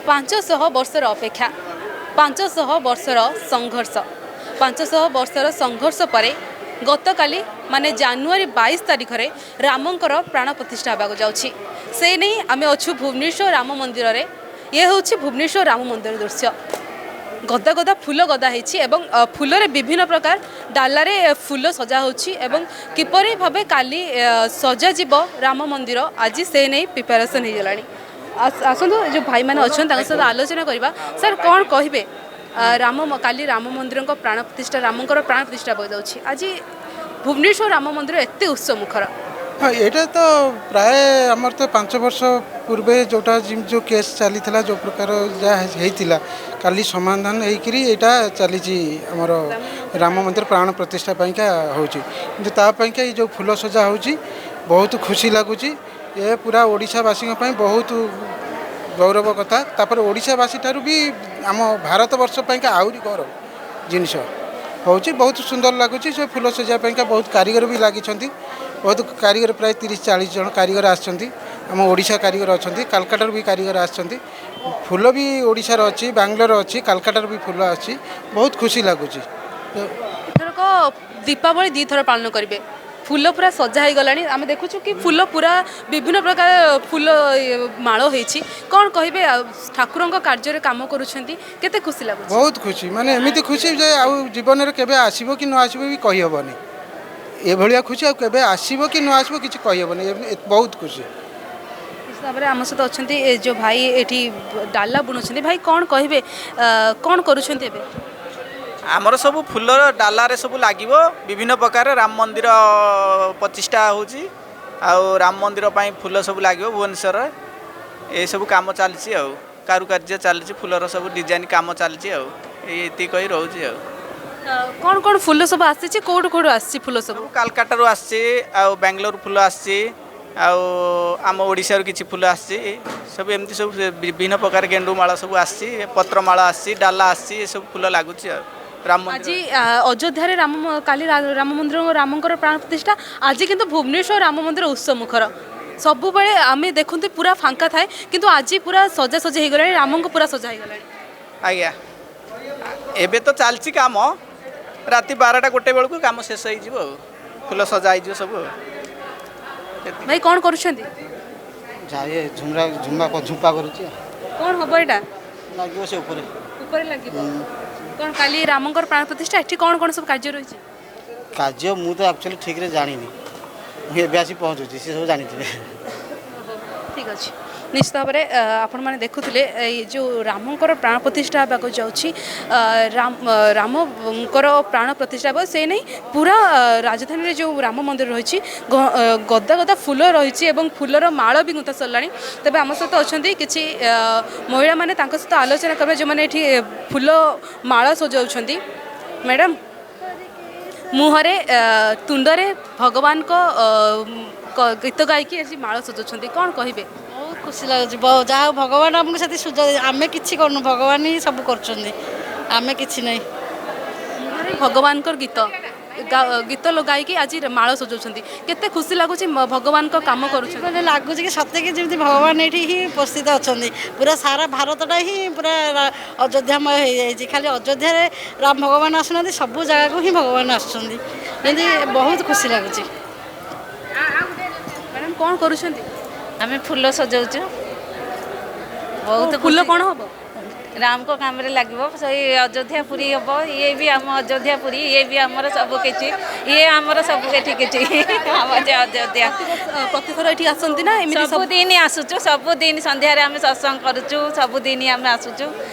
500 ବର୍ଷର ଅପେକ୍ଷା, 500 ବର୍ଷର ସଂଘର୍ଷ, 500 ବର୍ଷର ସଂଘର୍ଷ ପରେ ଗତକାଲି ମାନେ ଜାନୁଆରୀ 22 ତାରିଖରେ ରାମଙ୍କର ପ୍ରାଣ ପ୍ରତିଷ୍ଠା ହେବାକୁ ଯାଉଛି। ସେ ନେଇ ଆମେ ଅଛୁ ଭୁବନେଶ୍ୱର ରାମ ମନ୍ଦିରରେ। ଇଏ ହେଉଛି ଭୁବନେଶ୍ୱର ରାମ ମନ୍ଦିର ଦୃଶ୍ୟ। ଗଦା ଗଦା ଫୁଲ ଗଦା ହେଇଛି ଏବଂ ଫୁଲରେ ବିଭିନ୍ନ ପ୍ରକାର ଡାଲାରେ ଫୁଲ ସଜା ହେଉଛି ଏବଂ କିପରି ଭାବେ କାଲି ସଜାଯିବ ରାମ ମନ୍ଦିର, ଆଜି ସେ ନେଇ ପ୍ରିପାରେସନ୍ ହେଇଗଲାଣି। ଆସନ୍ତୁ, ଯେଉଁ ଭାଇମାନେ ଅଛନ୍ତି ତାଙ୍କ ସହିତ ଆଲୋଚନା କରିବା। ସାର୍, କ'ଣ କହିବେ? ରାମ କାଲି ରାମ ମନ୍ଦିରଙ୍କ ପ୍ରାଣ ପ୍ରତିଷ୍ଠା, ରାମଙ୍କର ପ୍ରାଣ ପ୍ରତିଷ୍ଠା ହେବାକୁ ଯାଉଛି। ଆଜି ଭୁବନେଶ୍ୱର ରାମ ମନ୍ଦିର ଏତେ ଉତ୍ସବ ମୁଖର। ହଁ, ଏଇଟା ତ ପ୍ରାୟ ଆମର ତ 5 ବର୍ଷ ପୂର୍ବେ ଯେଉଁଟା ଯେଉଁ କେସ୍ ଚାଲିଥିଲା, ଯେଉଁ ପ୍ରକାର ଯାହା ହେଇଥିଲା, କାଲି ସମାଧାନ ହେଇକରି ଏଇଟା ଚାଲିଛି। ଆମର ରାମ ମନ୍ଦିର ପ୍ରାଣ ପ୍ରତିଷ୍ଠା ପାଇଁକା ହେଉଛି, କିନ୍ତୁ ତା ପାଇଁକା ଏଇ ଯେଉଁ ଫୁଲ ସଜା ହେଉଛି, ବହୁତ ଖୁସି ଲାଗୁଛି। ଏ ପୁରା ଓଡ଼ିଶାବାସୀଙ୍କ ପାଇଁ ବହୁତ ଗୌରବ କଥା। ତାପରେ ଓଡ଼ିଶାବାସୀ ଠାରୁ ବି ଆମ ଭାରତବର୍ଷ ପାଇଁକା ଆହୁରି ଗୌରବ ଜିନିଷ ହେଉଛି। ବହୁତ ସୁନ୍ଦର ଲାଗୁଛି। ସେ ଫୁଲ ସଜେଇବା ପାଇଁକା ବହୁତ କାରିଗର ବି ଲାଗିଛନ୍ତି। ବହୁତ କାରିଗର, ପ୍ରାୟ 30-40 ଜଣ କାରିଗର ଆସିଛନ୍ତି। ଆମ ଓଡ଼ିଶା କାରିଗର ଅଛନ୍ତି, କାଲକାଟାରୁ ବି କାରିଗର ଆସିଛନ୍ତି। ଫୁଲ ବି ଓଡ଼ିଶାର ଅଛି, ବାଙ୍ଗଲୋର ଅଛି, କାଲକାଟାରୁ ବି ଫୁଲ ଆସିଛି। ବହୁତ ଖୁସି ଲାଗୁଛି। ଏଥରକ ଦୀପାବଳି ଦୁଇଥର ପାଳନ କରିବେ। ଫୁଲ ପୁରା ସଜା ହେଇଗଲାଣି। ଆମେ ଦେଖୁଛୁ କି ଫୁଲ ପୁରା ବିଭିନ୍ନ ପ୍ରକାର ଫୁଲ ମାଳ ହେଇଛି। କ'ଣ କହିବେ? ଆଉ ଠାକୁରଙ୍କ କାର୍ଯ୍ୟରେ କାମ କରୁଛନ୍ତି, କେତେ ଖୁସି ଲାଗୁଛି? ବହୁତ ଖୁସି, ମାନେ ଏମିତି ଖୁସି ଯେ ଆଉ ଜୀବନରେ କେବେ ଆସିବ କି ନ ଆସିବ ବି କହିହେବନି। ଏଭଳିଆ ଖୁସି ଆଉ କେବେ ଆସିବ କି ନ ଆସିବ କିଛି କହିହେବନି। ବହୁତ ଖୁସି। ନିଶ୍ଚିତ ଭାବରେ ଆମ ସହିତ ଅଛନ୍ତି ଏ ଯେଉଁ ଭାଇ ଏଠି ଡାଲା ବୁଣୁଛନ୍ତି। ଭାଇ, କ'ଣ କହିବେ? କ'ଣ କରୁଛନ୍ତି ଏବେ? ଆମର ସବୁ ଫୁଲର ଡାଲାରେ ସବୁ ଲାଗିବ ବିଭିନ୍ନ ପ୍ରକାର। ରାମ ମନ୍ଦିର ପ୍ରତିଷ୍ଠା ହେଉଛି ଆଉ ରାମ ମନ୍ଦିର ପାଇଁ ଫୁଲ ସବୁ ଲାଗିବ ଭୁବନେଶ୍ୱରରେ। ଏସବୁ କାମ ଚାଲିଛି ଆଉ କାରୁକାର୍ଯ୍ୟ ଚାଲିଛି, ଫୁଲର ସବୁ ଡିଜାଇନ କାମ ଚାଲିଛି। ଆଉ ଏଇ ଏତିକି କହି ରହୁଛି ଆଉ। କ'ଣ କ'ଣ ଫୁଲ ସବୁ ଆସିଛି? କୋଉଠୁ କୋଉଠୁ ଆସିଛି ଫୁଲ ସବୁ? ସବୁ କାଲକାଟାରୁ ଆସିଛି ଆଉ ବାଙ୍ଗାଲୋର ଫୁଲ ଆସିଛି ଆଉ ଆମ ଓଡ଼ିଶାରୁ କିଛି ଫୁଲ ଆସିଛି। ସବୁ ଏମିତି ସବୁ ବିଭିନ୍ନ ପ୍ରକାର ଗେଣ୍ଡୁ ମାଳ ସବୁ ଆସିଛି, ପତ୍ର ମାଳ ଆସିଛି, ଡାଲା ଆସିଛି। ଏସବୁ ଫୁଲ ଲାଗୁଛି ଆଉ ରାମ ମନ୍ଦିର। ଆଜି ଅଯୋଧ୍ୟାରେ ରାମ କାଲି ରାମ ମନ୍ଦିର, ରାମଙ୍କର ପ୍ରାଣ ପ୍ରତିଷ୍ଠା। ଆଜି କିନ୍ତୁ ଭୁବନେଶ୍ୱର ରାମ ମନ୍ଦିର ଉତ୍ସବ ମୁଖର। ସବୁବେଳେ ଆମେ ଦେଖନ୍ତି ପୁରା ଫାଙ୍କା ଥାଏ, କିନ୍ତୁ ଆଜି ପୁରା ସଜାସଜି ହେଇଗଲାଣି, ରାମଙ୍କୁ ପୁରା ସଜା ହେଇଗଲାଣି। ଆଜ୍ଞା, ଏବେ ତ ଚାଲିଛି କାମ। ରାତି 12ଟା 1 ବେଳକୁ କାମ ଶେଷ ହେଇଯିବ ଆଉ ଫୁଲ ସଜା ହେଇଯିବ ସବୁ ଆଉ। ଭାଇ, କ'ଣ କରୁଛନ୍ତି? ଯାଇ ଝୁମରା ଝୁମା ଝୁମ୍ପା କରୁଛି ଆଉ। କ'ଣ ହବ ଏଇଟା? ଲାଗିବ ସେ ଉପରେ। ଉପରେ ଲାଗିବ। କ'ଣ କାଲି ରାମଙ୍କର ପ୍ରାଣ ପ୍ରତିଷ୍ଠା, ଏଠି କ'ଣ କ'ଣ ସବୁ କାର୍ଯ୍ୟ ରହିଛି? କାର୍ଯ୍ୟ ମୁଁ ତ ଆକ୍ଚୁଆଲି ଠିକ୍ରେ ଜାଣିନି। ମୁଁ ଏବେ ଆସି ପହଞ୍ଚୁଛି, ସେ ସବୁ ଜାଣିଥିବେ। ଠିକ୍ ଅଛି। ନିଶ୍ଚିତ ଭାବରେ ଆପଣମାନେ ଦେଖୁଥିଲେ ଏଇ ଯେଉଁ ରାମଙ୍କର ପ୍ରାଣ ପ୍ରତିଷ୍ଠା ହେବାକୁ ଯାଉଛି, ରାମଙ୍କର ପ୍ରାଣ ପ୍ରତିଷ୍ଠା ହେବ, ସେ ନେଇ ପୁରା ରାଜଧାନୀରେ ଯେଉଁ ରାମ ମନ୍ଦିର ରହିଛି, ଗଦା ଗଦା ଫୁଲ ରହିଛି ଏବଂ ଫୁଲର ମାଳ ବି ଗୁନ୍ଥା ସରିଲାଣି। ତେବେ ଆମ ସହିତ ଅଛନ୍ତି କିଛି ମହିଳାମାନେ, ତାଙ୍କ ସହିତ ଆଲୋଚନା କରିବା, ଯେଉଁମାନେ ଏଠି ଫୁଲ ମାଳ ସଜାଉଛନ୍ତି। ମ୍ୟାଡ଼ାମ୍, ମୁହଁରେ ତୁଣ୍ଡରେ ଭଗବାନଙ୍କ ଗୀତ ଗାଇକି ଆଜି ମାଳ ସଜାଉଛନ୍ତି, କ'ଣ କହିବେ? ବହୁତ ଖୁସି ଲାଗୁଛି। ଯାହା ହଉ ଭଗବାନ ଆମକୁ ସେତିକି ସୁଯୋଗ। ଆମେ କିଛି କରୁନୁ, ଭଗବାନ ହିଁ ସବୁ କରୁଛନ୍ତି, ଆମେ କିଛି ନାହିଁ। ମୁହଁରେ ଭଗବାନଙ୍କର ଗୀତ ଲଗାଇକି ଆଜି ମାଳ ସଜାଉଛନ୍ତି, କେତେ ଖୁସି ଲାଗୁଛି ଭଗବାନଙ୍କ କାମ କରୁଛନ୍ତି? ମାନେ ଲାଗୁଛି କି ସତେ କି ଯେମିତି ଭଗବାନ ଏଇଠି ହିଁ ଉପସ୍ଥିତ ଅଛନ୍ତି। ପୁରା ସାରା ଭାରତଟା ହିଁ ପୁରା ଅଯୋଧ୍ୟାମୟ ହେଇଯାଇଛି। ଖାଲି ଅଯୋଧ୍ୟାରେ ରାମ ଭଗବାନ ଆସୁନାହାନ୍ତି, ସବୁ ଜାଗାକୁ ହିଁ ଭଗବାନ ଆସୁଛନ୍ତି। ଯେମିତି ବହୁତ ଖୁସି ଲାଗୁଛି। ମ୍ୟାଡ଼ାମ୍, କ'ଣ କରୁଛନ୍ତି? ଆମେ ଫୁଲ ସଜାଉଛୁ ବହୁତ। ଫୁଲ ଖୁସି। କ'ଣ ହବ? ରାମଙ୍କ କାମରେ ଲାଗିବ। ସେଇ ଅଯୋଧ୍ୟା ପୁରୀ ହବ। ଇଏ ବି ଆମ ଅଯୋଧ୍ୟା ପୁରୀ, ଇଏ ବି ଆମର ସବୁ କିଛି, ଇଏ ଆମର ସବୁ ଏଠି କିଛି ଆମ ଯେ ଅଯୋଧ୍ୟା। ପ୍ରତିଥର ଏଠି ଆସନ୍ତି ନା ଏମିତି? ସବୁଦିନ ଆସୁଛୁ। ସବୁଦିନ ସନ୍ଧ୍ୟାରେ ଆମେ ସତ୍ସଙ୍ଗ କରୁଛୁ। ସବୁଦିନ ଆମେ ଆସୁଛୁ।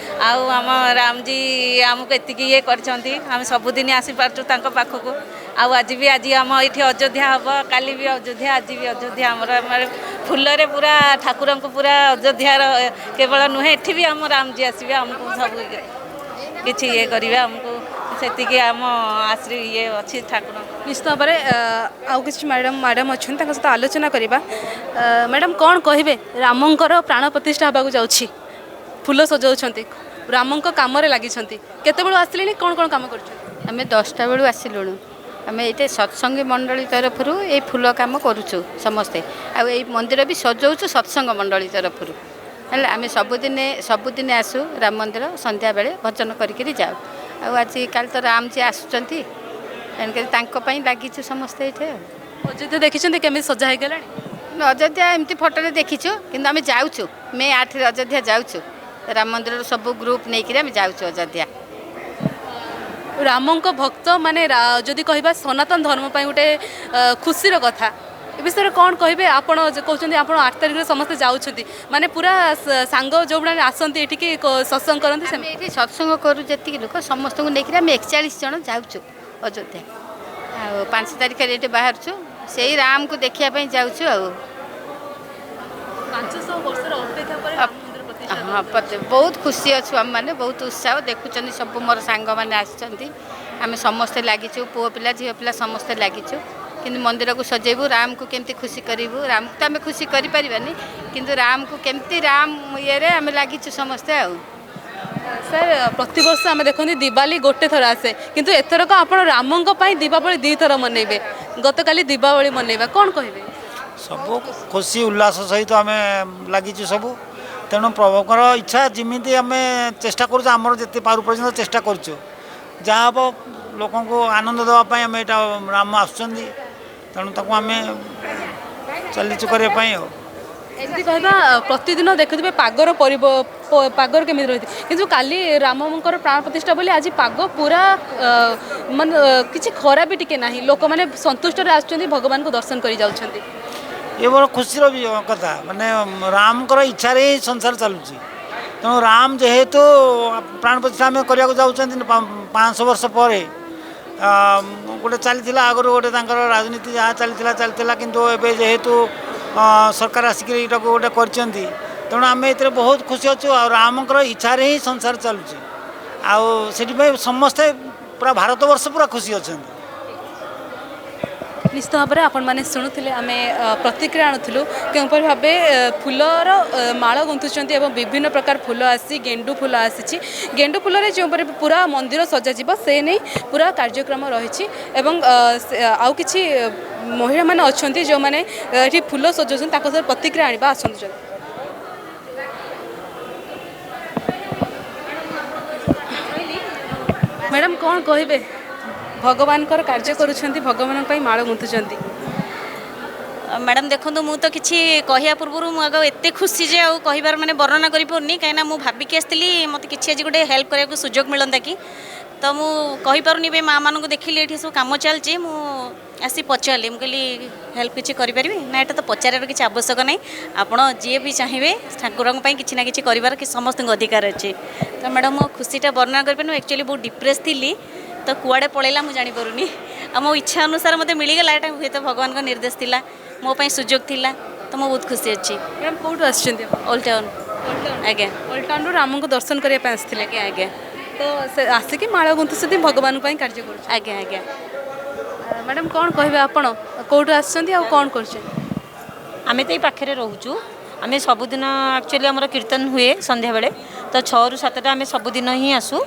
ଆଉ ଆମ ରାମଜୀ ଆମକୁ ଏତିକି ଇଏ କରିଛନ୍ତି, ଆମେ ସବୁଦିନ ଆସିପାରୁଛୁ ତାଙ୍କ ପାଖକୁ। ଆଉ ଆଜି ବି, ଆଜି ଆମ ଏଇଠି ଅଯୋଧ୍ୟା ହବ, କାଲି ବି ଅଯୋଧ୍ୟା, ଆଜି ବି ଅଯୋଧ୍ୟା। ଆମର ଫୁଲରେ ପୁରା ଠାକୁରଙ୍କୁ ପୁରା ଅଯୋଧ୍ୟାର କେବଳ ନୁହେଁ, ଏଠି ବି ଆମ ରାମଜୀ ଆସିବେ, ଆମକୁ ସବୁ କିଛି ଇଏ କରିବେ। ଆମକୁ ସେତିକି ଆମ ଆଶ୍ରୀ ଇଏ ଅଛି ଠାକୁରଙ୍କ। ନିଶ୍ଚିତ ଭାବରେ ଆଉ କିଛି ମ୍ୟାଡ଼ାମ୍ ଅଛନ୍ତି, ତାଙ୍କ ସହିତ ଆଲୋଚନା କରିବା। ମ୍ୟାଡ଼ାମ୍, କ'ଣ କହିବେ? ରାମଙ୍କର ପ୍ରାଣ ପ୍ରତିଷ୍ଠା ହେବାକୁ ଯାଉଛି, ଫୁଲ ସଜାଉଛନ୍ତି, ରାମଙ୍କ କାମରେ ଲାଗିଛନ୍ତି। କେତେବେଳୁ ଆସିଲେଣି? କ'ଣ କ'ଣ କାମ କରୁଛନ୍ତି? ଆମେ 10ଟା ବେଳୁ ଆସିଲୁଣୁ। ଆମେ ଏଇଠି ସତ୍ସଙ୍ଗୀ ମଣ୍ଡଳୀ ତରଫରୁ ଏଇ ଫୁଲ କାମ କରୁଛୁ ସମସ୍ତେ, ଆଉ ଏଇ ମନ୍ଦିର ବି ସଜାଉଛୁ ସତ୍ସଙ୍ଗ ମଣ୍ଡଳୀ ତରଫରୁ। ହେଲା, ଆମେ ସବୁଦିନେ ସବୁଦିନେ ଆସୁ ରାମ ମନ୍ଦିର, ସନ୍ଧ୍ୟାବେଳେ ଭଜନ କରିକିରି ଯାଉ। ଆଉ ଆଜି କାଲି ତ ରାମଜୀ ଆସୁଛନ୍ତି, ତେଣୁକରି ତାଙ୍କ ପାଇଁ ଲାଗିଛୁ ସମସ୍ତେ ଏଇଠି। ଆଉ ଅଯୋଧ୍ୟା ଦେଖିଛନ୍ତି, କେମିତି ସଜା ହେଇଗଲାଣି? ଅଯୋଧ୍ୟା ଏମିତି ଫଟୋରେ ଦେଖିଛୁ, କିନ୍ତୁ ଆମେ ଯାଉଛୁ ମେ 8ରେ ଅଯୋଧ୍ୟା ଯାଉଛୁ। ରାମ ମନ୍ଦିରର ସବୁ ଗ୍ରୁପ୍ ନେଇକିରି ଆମେ ଯାଉଛୁ ଅଯୋଧ୍ୟା। ରାମଙ୍କ ଭକ୍ତ ମାନେ ଯଦି କହିବା ସନାତନ ଧର୍ମ ପାଇଁ ଗୋଟେ ଖୁସିର କଥା। ଏ ବିଷୟରେ କ'ଣ କହିବେ ଆପଣ? ଯେ କହୁଛନ୍ତି ଆପଣ 8 ତାରିଖରେ ସମସ୍ତେ ଯାଉଛନ୍ତି, ମାନେ ପୁରା ସାଙ୍ଗ ଯେଉଁମାନେ ଆସନ୍ତି ଏଠିକି ସତ୍ସଙ୍ଗ କରନ୍ତି ଆମେ ସେମାନେ ଏଇଠି ସତ୍ସଙ୍ଗ କରୁ ଯେତିକି ଲୋକ, ସମସ୍ତଙ୍କୁ ନେଇକିରି ଆମେ 41 ଜଣ ଯାଉଛୁ ଅଯୋଧ୍ୟା। ଆଉ 5 ତାରିଖରେ ଏଇଠି ବାହାରୁଛୁ, ସେଇ ରାମକୁ ଦେଖିବା ପାଇଁ ଯାଉଛୁ। ଆଉ 500 ବର୍ଷର ଅପେକ୍ଷା ପରେ ରାମ ମନ୍ଦିର ପ୍ରତିଷ୍ଠା। ହଁ, ବହୁତ ଖୁସି ଅଛୁ ଆମମାନେ, ବହୁତ ଉତ୍ସାହ। ଦେଖୁଛନ୍ତି, ସବୁ ମୋର ସାଙ୍ଗମାନେ ଆସିଛନ୍ତି। ଆମେ ସମସ୍ତେ ଲାଗିଛୁ, ପୁଅ ପିଲା ଝିଅ ପିଲା ସମସ୍ତେ ଲାଗିଛୁ। କିନ୍ତୁ ମନ୍ଦିରକୁ ସଜେଇବୁ, ରାମକୁ କେମିତି ଖୁସି କରିବୁ। ରାମକୁ ତ ଆମେ ଖୁସି କରିପାରିବାନି, କିନ୍ତୁ ରାମକୁ କେମିତି ରାମ ଇଏରେ ଆମେ ଲାଗିଛୁ ସମସ୍ତେ। ଆଉ ସାର୍, ପ୍ରତିବର୍ଷ ଆମେ ଦେଖନ୍ତି ଦିୱାଲି ଗୋଟେ ଥର ଆସେ, କିନ୍ତୁ ଏଥରକ ଆପଣ ରାମଙ୍କ ପାଇଁ ଦୀପାବଳି 2 ଥର ମନେଇବେ। ଗତକାଲି ଦୀପାବଳି ମନେଇବା, କ'ଣ କହିବେ? ସବୁ ଖୁସି ଉଲ୍ଲାସ ସହିତ ଆମେ ଲାଗିଛୁ ସବୁ। ତେଣୁ ପ୍ରଭୁଙ୍କର ଇଚ୍ଛା ଯେମିତି ଆମେ ଚେଷ୍ଟା କରୁଛୁ, ଆମର ଯେତେ ପାରୁ ପର୍ଯ୍ୟନ୍ତ ଚେଷ୍ଟା କରୁଛୁ। ଯାହା ହେବ ଲୋକଙ୍କୁ ଆନନ୍ଦ ଦେବା ପାଇଁ ଆମେ ଏଇଟା। ରାମ ଆସୁଛନ୍ତି, ତେଣୁ ତାକୁ ଆମେ ଚାଲିଛୁ କରିବା ପାଇଁ। ଆଉ ଏମିତି କହିବା, ପ୍ରତିଦିନ ଦେଖୁଥିବେ ପାଗର ପାଗର କେମିତି ରହିଛି, କିନ୍ତୁ କାଲି ରାମଙ୍କର ପ୍ରାଣ ପ୍ରତିଷ୍ଠା ବୋଲି ଆଜି ପାଗ ପୁରା ମାନେ କିଛି ଖରା ବି ଟିକେ ନାହିଁ। ଲୋକମାନେ ସନ୍ତୁଷ୍ଟରେ ଆସୁଛନ୍ତି, ଭଗବାନଙ୍କୁ ଦର୍ଶନ କରି ଯାଉଛନ୍ତି। ଏ ବଡ଼ ଖୁସିର ବି କଥା। ମାନେ ରାମଙ୍କର ଇଚ୍ଛାରେ ହିଁ ସଂସାର ଚାଲୁଛି। ତେଣୁ ରାମ ଯେହେତୁ ପ୍ରାଣ ପ୍ରତିଷ୍ଠା ଆମେ କରିବାକୁ ଯାଉଛନ୍ତି 500 ବର୍ଷ ପରେ, ଗୋଟେ ଚାଲିଥିଲା ଆଗରୁ ଗୋଟେ ତାଙ୍କର ରାଜନୀତି ଯାହା ଚାଲିଥିଲା ଚାଲିଥିଲା, କିନ୍ତୁ ଏବେ ଯେହେତୁ ସରକାର ଆସିକିରି ଏଇଟାକୁ ଗୋଟେ କରିଛନ୍ତି, ତେଣୁ ଆମେ ଏଥିରେ ବହୁତ ଖୁସି ଅଛୁ। ଆଉ ରାମଙ୍କର ଇଚ୍ଛାରେ ହିଁ ସଂସାର ଚାଲୁଛି, ଆଉ ସେଥିପାଇଁ ସମସ୍ତେ ପୁରା ଭାରତବର୍ଷ ପୁରା ଖୁସି ଅଛନ୍ତି। ନିଶ୍ଚିତ ଭାବରେ ଆପଣମାନେ ଶୁଣୁଥିଲେ, ଆମେ ପ୍ରତିକ୍ରିୟା ଆଣୁଥିଲୁ କେଉଁପରି ଭାବେ ଫୁଲର ମାଳ ଗୁନ୍ଥୁଛନ୍ତି ଏବଂ ବିଭିନ୍ନ ପ୍ରକାର ଫୁଲ ଆସି ଗେଣ୍ଡୁ ଫୁଲ ଆସିଛି। ଗେଣ୍ଡୁ ଫୁଲରେ ଯେଉଁପରି ପୁରା ମନ୍ଦିର ସଜାଯିବ, ସେ ନେଇ ପୁରା କାର୍ଯ୍ୟକ୍ରମ ରହିଛି। ଏବଂ ଆଉ କିଛି ମହିଳାମାନେ ଅଛନ୍ତି ଯେଉଁମାନେ ଏଠି ଫୁଲ ସଜାଉଛନ୍ତି, ତାଙ୍କ ସହ ପ୍ରତିକ୍ରିୟା ଆଣିବା। ଆସନ୍ତୁ ଜଲ୍ଦି। ମ୍ୟାଡ଼ାମ୍, କ'ଣ କହିବେ? ଭଗବାନଙ୍କର କାର୍ଯ୍ୟ କରୁଛନ୍ତି, ଭଗବାନଙ୍କ ପାଇଁ ମାଳ ଗୁନ୍ଥୁଛନ୍ତି। ମ୍ୟାଡ଼ାମ୍ ଦେଖନ୍ତୁ, ମୁଁ ତ କିଛି କହିବା ପୂର୍ବରୁ ମୁଁ ଆଗ ଏତେ ଖୁସି ଯେ ଆଉ କହିବାର ମାନେ ବର୍ଣ୍ଣନା କରିପାରୁନି। କାହିଁକିନା ମୁଁ ଭାବିକି ଆସିଥିଲି ମୋତେ କିଛି ଆଜି ଗୋଟେ ହେଲ୍ପ କରିବାକୁ ସୁଯୋଗ ମିଳନ୍ତା କି, ତ ମୁଁ କହିପାରୁନି। ଏବେ ମାଆମାନଙ୍କୁ ଦେଖିଲି ଏଠି ସବୁ କାମ ଚାଲିଛି, ମୁଁ ଆସି ପଚାରିଲି, ମୁଁ କହିଲି ହେଲ୍ପ କିଛି କରିପାରିବି ନା? ଏଇଟା ତ ପଚାରିବାର କିଛି ଆବଶ୍ୟକ ନାହିଁ। ଆପଣ ଯିଏ ବି ଚାହିଁବେ ଠାକୁରଙ୍କ ପାଇଁ କିଛି ନା କିଛି କରିବାର କି ସମସ୍ତଙ୍କୁ ଅଧିକାର ଅଛି। ତ ମ୍ୟାଡ଼ାମ୍, ମୋ ଖୁସିଟା ବର୍ଣ୍ଣନା କରିପାରିନି। ମୁଁ ଆକ୍ଚୁଆଲି ବହୁତ ଡିପ୍ରେସ୍ ଥିଲି, ତ କୁଆଡ଼େ ପଳେଇଲା ମୁଁ ଜାଣିପାରୁନି। ଆଉ ମୋ ଇଚ୍ଛା ଅନୁସାରେ ମୋତେ ମିଳିଗଲା। ଏଇଟା ହୁଏତ ଭଗବାନଙ୍କ ନିର୍ଦ୍ଦେଶ ଥିଲା, ମୋ ପାଇଁ ସୁଯୋଗ ଥିଲା, ତ ମୁଁ ବହୁତ ଖୁସି ଅଛି। ମ୍ୟାଡ଼ାମ୍, କେଉଁଠୁ ଆସିଛନ୍ତି ଆପଣ? ଓଲ୍ଡ ଟାଉନ୍ ଆଜ୍ଞା। ଓଲ୍ଡ ଟାଉନ୍ରୁ ରାମଙ୍କୁ ଦର୍ଶନ କରିବା ପାଇଁ ଆସିଥିଲେ? ଆଜ୍ଞା। ତ ସେ ଆସିକି ମାଳ ଗୁନ୍ଥୁଛନ୍ତି, ଭଗବାନଙ୍କ ପାଇଁ କାର୍ଯ୍ୟ କରୁଛନ୍ତି? ଆଜ୍ଞା। ମ୍ୟାଡ଼ାମ୍, କ'ଣ କହିବେ? ଆପଣ କେଉଁଠୁ ଆସିଛନ୍ତି ଆଉ କ'ଣ କରୁଛନ୍ତି? ଆମେ ତ ଏଇ ପାଖରେ ରହୁଛୁ। ଆମେ ସବୁଦିନ ଆକ୍ଚୁଆଲି ଆମର କୀର୍ତ୍ତନ ହୁଏ ସନ୍ଧ୍ୟାବେଳେ, ତ 6ରୁ 7ଟା ଆମେ ସବୁଦିନ ହିଁ ଆସୁ।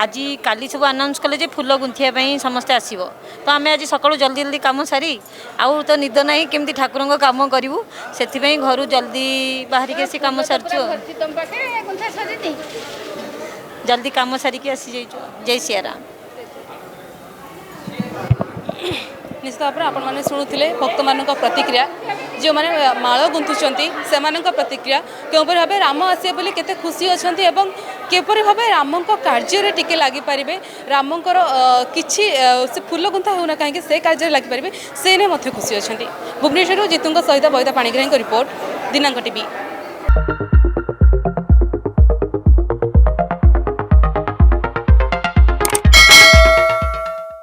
ଆଜି କାଲି ସବୁ ଆନାଉନ୍ସ କଲେ ଯେ ଫୁଲ ଗୁନ୍ଥିବା ପାଇଁ ସମସ୍ତେ ଆସିବ, ତ ଆମେ ଆଜି ସକାଳୁ ଜଲ୍ଦି ଜଲ୍ଦି କାମ ସାରି, ଆଉ ତ ନିଦ ନାହିଁ, କେମିତି ଠାକୁରଙ୍କ କାମ କରିବୁ, ସେଥିପାଇଁ ଘରୁ ଜଲ୍ଦି ବାହାରିକି ଆସି କାମ ସାରୁଛୁ। ଆଉ ତମ ପାଖରେ ଗୁନ୍ଥା ସରିନି? ଜଲ୍ଦି କାମ ସାରିକି ଆସିଯାଇଛୁ। ଜୟ ସିଆରାମ। ନିଶ୍ଚିତ ଭାବରେ ଆପଣମାନେ ଶୁଣୁଥିଲେ ଭକ୍ତମାନଙ୍କ ପ୍ରତିକ୍ରିୟା, ଯେଉଁମାନେ ମାଳ ଗୁନ୍ଥୁଛନ୍ତି ସେମାନଙ୍କ ପ୍ରତିକ୍ରିୟା, କେଉଁପରି ଭାବେ ରାମ ଆସିବେ ବୋଲି କେତେ ଖୁସି ଅଛନ୍ତି ଏବଂ କିପରି ଭାବେ ରାମଙ୍କ କାର୍ଯ୍ୟରେ ଟିକେ ଲାଗିପାରିବେ, ରାମଙ୍କର କିଛି ସେ ଫୁଲ ଗୁନ୍ଥା ହେଉନା କାହିଁକି ସେ କାର୍ଯ୍ୟରେ ଲାଗିପାରିବେ, ସେ ନେଇ ମଧ୍ୟ ଖୁସି ଅଛନ୍ତି। ଭୁବନେଶ୍ୱରରୁ ଜିତୁଙ୍କ ସହିତ ବବିତା ପାଣିଗ୍ରାହୀଙ୍କ ରିପୋର୍ଟ, ଦିନାଙ୍କ ଟିଭି।